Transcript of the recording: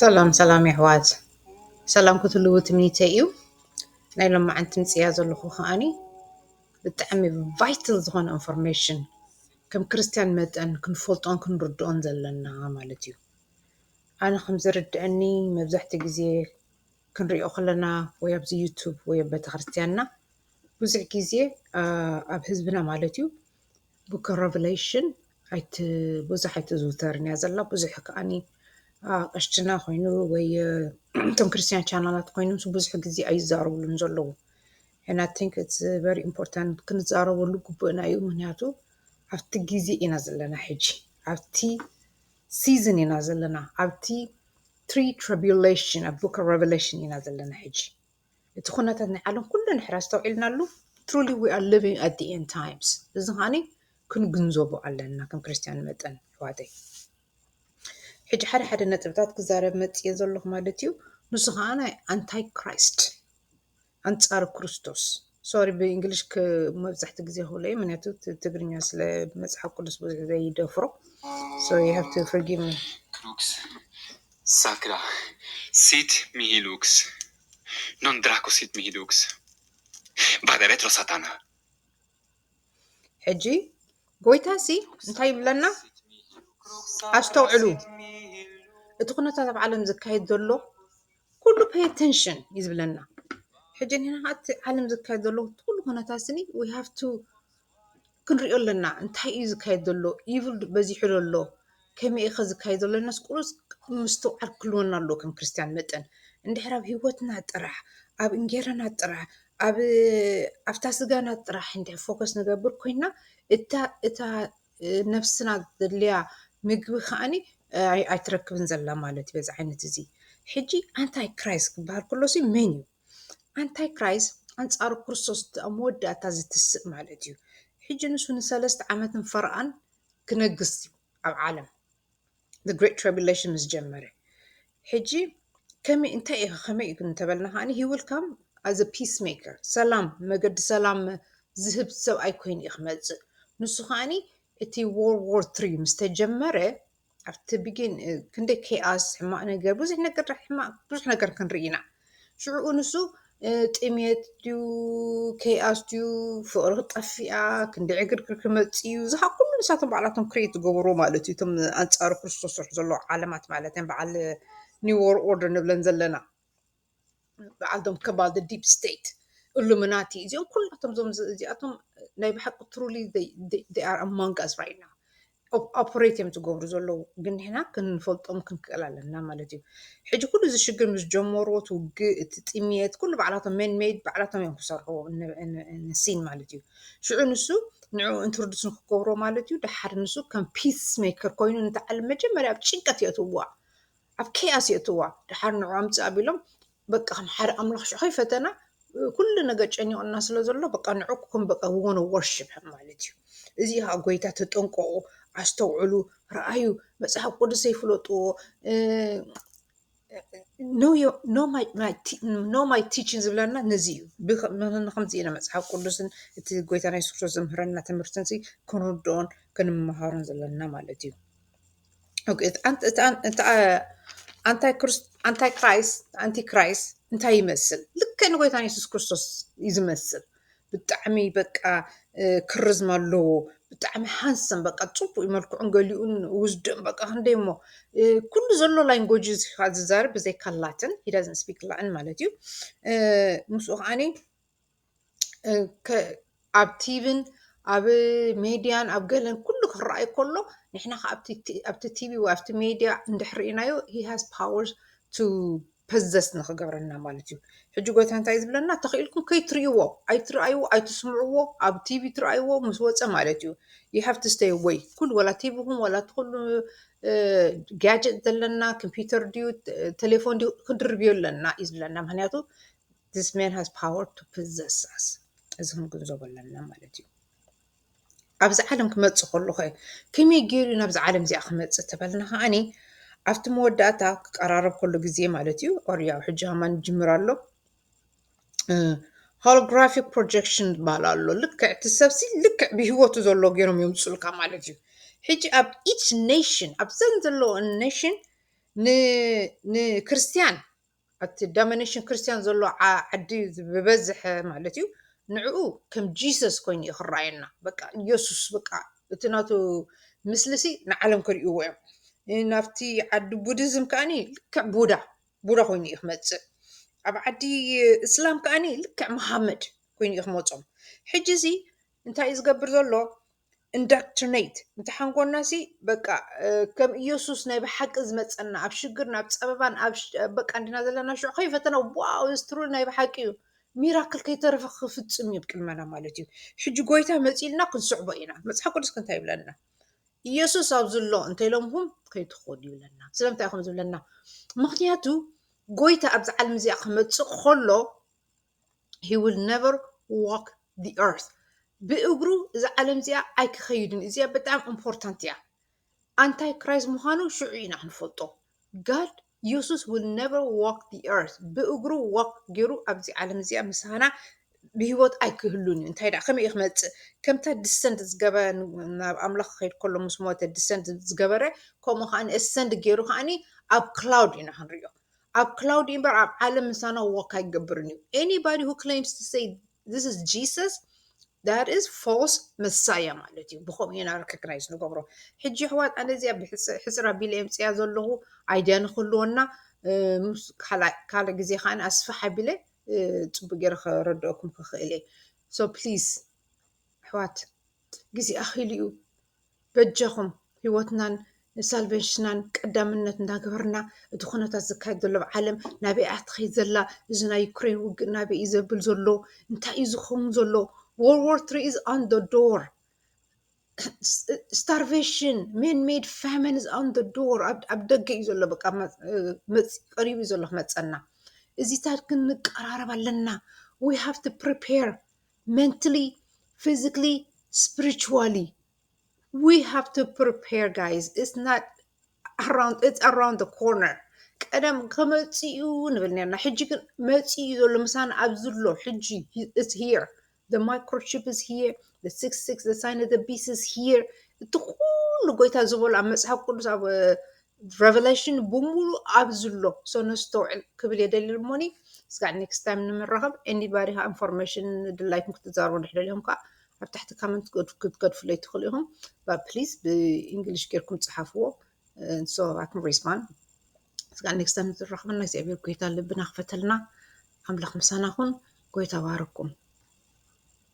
ሰላም ሰላም የሕዋት፣ ሰላም ክትህልዉ ትምኒተይ እዩ። ናይ ሎማዓንቲ ምፅያ ዘለኹ ከዓኒ ብጣዕሚ ቫይታል ዝኾነ ኢንፎርሜሽን ከም ክርስትያን መጠን ክንፈልጦን ክንርድኦን ዘለና ማለት እዩ። ኣነ ከም ዝርድአኒ መብዛሕትኡ ግዜ ክንሪኦ ከለና ወይ ኣብዚ ዩቱብ ወይ ኣብ ቤተክርስትያንና ብዙሕ ግዜ ኣብ ህዝብና ማለት እዩ Book of Revelation ኣይት ብዙሕ ኣይትዝውተርን እያ ዘላ። ብዙሕ ከዓኒ ኣቐሽትና ኮይኑ ወይ እቶም ክርስትያን ቻናላት ኮይኖም ብዙሕ ግዜ ኣይዛረብሉን ዘለዉ። And I think it's very important ክንዛረበሉ ግቡእና እዩ። ምክንያቱ ኣብቲ ግዜ ኢና ዘለና ሕጂ፣ ኣብቲ ሲዝን ኢና ዘለና፣ ኣብቲ ትሪ ትሪቢሌሽን ኣብ Book of Revelation ኢና ዘለና ሕጂ። እቲ ኩነታት ናይ ዓለም ኩሉ ንሕር ኣስተውዒልናሉ። Truly we are living at the end times። እዚ ከዓኒ ክንግንዘቦ ኣለና ከም ክርስትያን መጠን ኣሕዋተይ። ሕጂ ሓደ ሓደ ነጥብታት ክዛረብ መፅየ ዘለኹ ማለት እዩ። ንሱ ከዓ ናይ ኣንታይ ክራይስት፣ ኣንፃር ክርስቶስ። ሶሪ ብእንግሊሽ መብዛሕቲ ግዜ ክብሎ እዩ፣ ምክንያቱ ትግርኛ ስለ መፅሓፍ ቅዱስ ብዙሕ ዘይደፍሮ። So you have to forgive me. Crux sacra sit mihi lux, non draco sit mihi lux, vade retro satana. ሕጂ ጎይታ ሲ እንታይ ይብለና? ኣስተውዕሉ፣ እቲ ኩነታት ኣብ ዓለም ዝካየድ ዘሎ ኩሉ pay attention እዩ ዝብለና። ሕጂ ንሕና እቲ ዓለም ዝካየድ ዘሎ ኩሉ ኩነታት ስኒ we have to ክንሪኦ ኣለና። እንታይ እዩ ዝካየድ ዘሎ? ኢቭል በዚሑ ዘሎ ከመይ ኢኸ ዝካየድ ዘሎ? ነስ ቁሩስ ምስትውዓል ክልወና ኣሎ ከም ክርስትያን መጠን። እንድሕር ኣብ ህይወትና ጥራሕ፣ ኣብ እንጌራና ጥራሕ፣ ኣብ ኣብታ ስጋና ጥራሕ እንድሕር ፎከስ ንገብር ኮይና እታ እታ ነብስና ዘድልያ ምግቢ ከዓኒ ኣይትረክብን ዘላ ማለት እዩ። በዚ ዓይነት እዚ ሕጂ ኣንታይ ክራይስት ክበሃል ከሎ ሲ መን እዩ? ኣንታይ ክራይስት ኣንጻሩ ክርስቶስ ኣብ መወዳእታ ዝትስእ ማለት እዩ። ሕጂ ንሱ ንሰለስተ ዓመትን ፈርቓን ክነግስ እዩ ኣብ ዓለም። The Great Tribulation ምስ ጀመረ ሕጂ ከመይ እንታይ እዩ ከመይ እዩ እንተበልና ከዓኒ he will come as a peacemaker፣ ሰላም መገዲ ሰላም ዝህብ ሰብኣይ ኮይኑ እዩ ክመፅእ። ንሱ ከዓኒ እቲ World War Three ምስ ተጀመረ ኣብቲ ቢጊን ክንደይ ኬኣስ ሕማቕ ነገር ብዙሕ ነገር ሕማቕ ብዙሕ ነገር ክንርኢ ኢና። ሽዕኡ ንሱ ጥሜት ድዩ ኬኣስ ድዩ ፍቕሪ ክጠፍኣ ክንደይ ዕግርግር ክመፅእ እዩ ዝሃ ኩሉ ንሳቶም ባዕላቶም ክሬት ዝገብርዎ ማለት እዩ። እቶም ኣንፃሩ ክርስቶስ ስርሑ ዘለዎ ዓለማት ማለት እዮም። በዓል ኒው ወርልድ ኦርደር ንብለን ዘለና በዓልቶም ከባል ዲፕ ስቴት ኢሉሚናቲ እዚኦም ኩላቶም ዞም እዚኣቶም ናይ ብሓቂ ትሩሊ ኣር ኣማንግ ኣስ ራይት ናው ኦፕሬት እዮም ዝገብሩ ዘለዉ፣ ግን ንሕና ክንፈልጦም ክንክእል ኣለና ማለት እዩ። ሕጂ ኩሉ እዚ ሽግር ምስ ጀመርዎ እቲ ውግእ እቲ ጥምየት ኩሉ ባዕላቶም ሜን ሜድ ባዕላቶም እዮም ክሰርሕዎ ንሲን ማለት እዩ። ሽዑ ንሱ ንዕኡ ኢንትሮዱስ ንክገብሮ ማለት እዩ። ድሓር ንሱ ከም ፒስ ሜከር ኮይኑ ንታ ዓለም መጀመርያ ኣብ ጭንቀት የእትውዋ፣ ኣብ ኬያስ የእትውዋ። ድሓር ንዕኡ ኣምፅእ ኣቢሎም በቃ ከም ሓደ ኣምላኽ ሽዑ ከይፈተና ኩሉ ነገር ጨኒቑና ስለ ዘሎ በቃ ንዕኩም በቃ we wanna worship him ማለት እዩ። እዚ ከዓ ጎይታ ተጠንቀቑ፣ ኣስተውዕሉ፣ ረኣዩ፣ መፅሓፍ ቅዱስ ዘይፍለጥዎ no my teaching ዝብለና ነዚ እዩ። ንከምዚ ኢና መፅሓፍ ቅዱስን እቲ ጎይታ ናይ የሱስ ክርስቶስ ዘምህረና ትምህርትን ክንርድኦን ክንመሃሮን ዘለና ማለት እዩ። ኣንታይ ክራይስት ኣንቲ ክራይስት እንታይ ይመስል? ልክዕ ንጎይታን የሱስ ክርስቶስ እዩ ዝመስል። ብጣዕሚ በቃ ክርዝማ ኣለዎ። ብጣዕሚ ሃንሰም በቃ ፅቡቅ መልክዑን ገሊኡን ውዝድም በቃ ክንደይ እሞ ኩሉ ዘሎ ላንጎጅ ዝዛረብ ብዘይካ ላትን he doesn't speak Latin ማለት እዩ። ምስኡ ከዓኒ ኣብ ቲቪን ኣብ ሜድያን ኣብ ገለን ኩሉ ክረኣይ ከሎ ንሕና ከ ኣብቲ ቲቪ ወይ ኣብቲ ሜድያ እንድሕር ርኢናዮ he has power to possess ንክገብረና ማለት እዩ። ሕጂ ጎይታ እንታይ ዝብለና? ተኽኢልኩም ከይትርእይዎ ኣይትረኣይዎ ኣይትስምዕዎ ኣብ ቲቪ ትረኣይዎ ምስ ወፀ ማለት እዩ። You have to stay away ኩሉ ወላ ቲቪኹም ወላ እቲ ኩሉ ጋጀት ዘለና ኮምፒውተር ድዩ ቴሌፎን ድዩ ክንድርብዮ ኣለና እዩ ዝብለና። ምክንያቱ this man has power to possess us እዚ ክንግንዘቦ ኣለና ማለት እዩ። ኣብዚ ዓለም ክመፅእ ከሎ ከ ከመይ ገይሩ እዩ ናብዚ ዓለም እዚኣ ክመፅእ ተበልና ከዓኒ ኣብቲ መወዳእታ ክቀራረብ ከሎ ግዜ ማለት እዩ። ኦርያው ሕጂ ከማን ይጅምር ኣሎ። ሆሎግራፊክ ፕሮጀክሽን ዝበሃል ኣሎ። ልክዕ እቲ ሰብሲ ልክዕ ብህይወቱ ዘሎ ገይሮም የምፅሉካ ማለት እዩ። ሕጂ ኣብ ኢች ኔሽን ኣብዘን ዘለዎ ኔሽን ን- ንክርስትያን ኣብቲ ዳሚኔሽን ክርስትያን ዘሎ ዓ- ዓዲ ብበዝሕ ማለት እዩ። ንዕኡ ከም ጂሰስ ኮይኑ እዩ ክረኣየና። በቃ ኢየሱስ በቃ እቲ ናቱ ምስልሲ ንዓለም ክርእይዎ እዮም። ናብቲ ዓዲ ቡዲዝም ከኣኒ ልክዕ ቡዳ ቡዳ ኮይኑ እዩ ክመፅእ። ኣብ ዓዲ እስላም ከኣኒ ልክዕ መሃመድ ኮይኑ እዩ ክመፆም። ሕጂ እዚ እንታይ እዩ ዝገብር ዘሎ? ኢንዳክትሪኔት እንተ ሓንጎና ሲ በቃ ከም ኢየሱስ ናይ ብሓቂ ዝመፀና ኣብ ሽግር ናብ ፀበባን ኣብ በቃ እንዲና ዘለና ሽዑ ከይፈተና ዋው ዝትሩ ናይ ብሓቂ እዩ ሚራክል ከይተረፈ ክፍፅም እዩ ቅድመና ማለት እዩ። ሕጂ ጎይታ መፂልና ክንስዕቦ ኢና። መፅሓፍ ቅዱስ ክንታይ ይብለና? ኢየሱስ ኣብ ዝሎ እንተኢሎምኹም ከይትኸዱ ይብለና። ስለምንታይ ከም ዝብለና? ምክንያቱ ጎይታ ኣብዚ ዓለም እዚኣ ክመፅእ ከሎ he will never walk the earth። ብእግሩ እዚ ዓለም እዚኣ ኣይክኸይድን። እዚኣ በጣም ኢምፖርታንት እያ። ኣንታይ ክራይስት ምዃኑ ሽዑ ኢና ክንፈልጦ። God ኢየሱስ will never walk the earth። ብእግሩ ዋክ ገይሩ ኣብዚ ዓለም እዚኣ ምሳና ብህይወት ኣይክህሉን እዩ። እንታይ ደኣ ከመይ እዩ ክመፅእ? ከምታ ዲሰንት ዝገበረ ናብ ኣምላኽ ክኸይድ ከሎ ምስ ሞተ ዲሰንት ዝገበረ ከምኡ ከዓ ኣሰንድ ገይሩ ከዓኒ ኣብ ክላውድ ኢና ክንሪኦ። ኣብ ክላውድ እምበር ኣብ ዓለም ምሳና ዋክ ኣይገብርን እዩ። Anybody who claims to say this is Jesus, that is false Messiah ማለት እዩ። ብከምኡ ኢና ሪኮግናይዝ ንገብሮ። ሕጂ ኣሕዋት ኣነ እዚኣ ብሕፅር ኣቢለ የምፅያ ዘለኹ ኣይድያ ንክህልወና ካልእ ግዜ ከዓ ኣስፍሕ ኣቢለ ፅቡቅ ገይረ ከረድአኩም ክኽእል እየ። So please ኣሕዋት ግዜ ኣኺሉ እዩ። በጃኹም ህይወትናን ሳልቬሽናን ቀዳምነት እንዳገበርና እቲ ኩነታት ዝካየድ ዘሎ ኣብ ዓለም ናበይ እያ ትኸይድ ዘላ፣ እዚ ናይ ዩክሬን ውግእ ናበይ እዩ ዘብል ዘሎ፣ እንታይ እዩ ዝኸውን ዘሎ? World War Three is on the door። Starvation, man-made famine is on the door። ኣብ ደገ እዩ ዘሎ፣ በቃ መፅ- ቀሪቡ እዩ ዘሎ ክመፀና። እዚታት ክንቀራረብ ኣለና። We have to prepare mentally, physically, spiritually. We have to prepare, guys. It's not around, it's around the corner. ቀደም ከመፅኡ ንብል ነርና፣ ሕጂ ግን መፅኡ ዘሎ ምሳና ኣብ ዝሎ ሕጂ it's here. The microchip is here. The six six, the sign of the beast is here. እቲ ኩሉ ጎይታ ዝበሎ ኣብ መፅሓፍ ቅዱስ ኣብ ሬቨሌሽን ብምሉ ኣብ ዝሎ። So ነስተውዕል ክብል የደሊ ልሞኒ። ስጋዕ ኔክስት ታይም ንምራኸብ። Anybody ካ ኢንፎርሜሽን ድላይኩም ክትዛረቡ እንድሕር ደሊኹም ከዓ ኣብ ታሕቲ ካመንት ክትገድፉለይ ትኽእሉ ኢኹም። But please ብእንግሊሽ ጌርኩም ፀሓፍዎ። So I can respond. ስጋዕ ኔክስት ታይም ንራኸበና እግዚኣብሔር ጎይታ ልብና ክፈተልና። ኣምላኽ ምሳና ኩን። ጎይታ ባረኩም።